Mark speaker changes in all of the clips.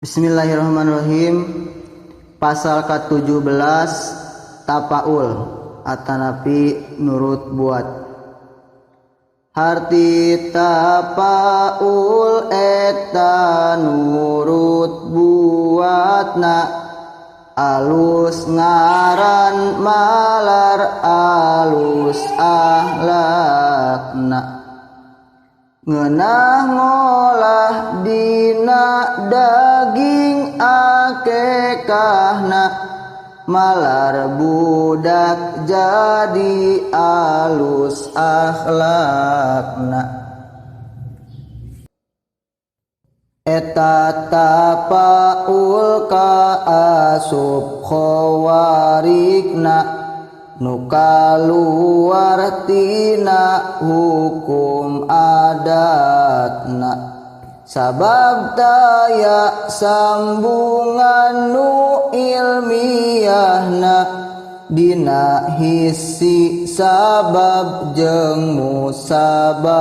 Speaker 1: Bismillahirrahmanirrahim. Pasal ke-17 tapaul atanapi nurut buat. Harti tapaul eta nurut buatna, alus ngaran malar alus ahlakna. Ngeunah ngolah dina daging akekahna, malar budak jadi alus akhlakna. Eta tapaul ka asup khawarikna, nu kaluar tina hukum adatna. Sabab taya sambungan nu ilmiahna, dina hisi sabab jeung musababna.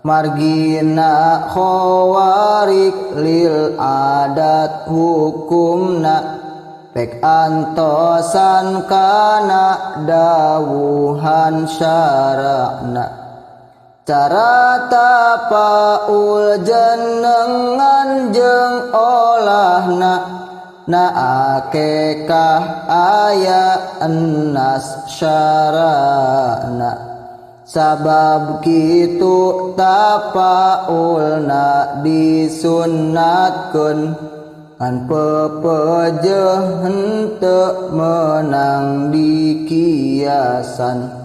Speaker 1: Margina khawarik lil adat hukumna, pek antosan kana dawuhan syara'na. Cara tapaul jenengan jeung olahna, na akekah aya ennas syara'na. Sabab kitu tapaulna disunnatkeun, kan pepejeh henteu meunang dikiasan.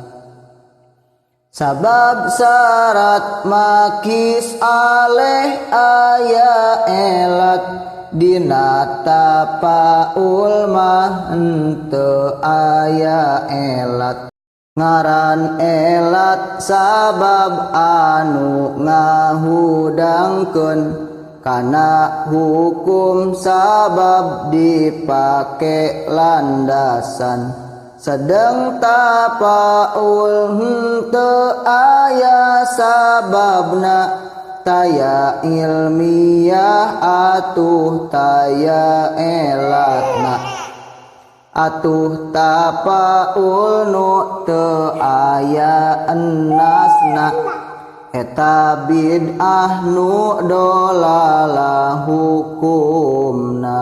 Speaker 1: Sabab syarat makis aleh aya elat, dina tapaul mah henteu aya elat. Ngaran elat sabab anu ngahudangkeun, kana hukum sabab dipake landasan. Sedeng tapaul henteu aya sababna, taya ilmiah atuh taya elatna. Atuh tapaul nu teu aya ennasna, eta bid'ah nu dolalah hukumna.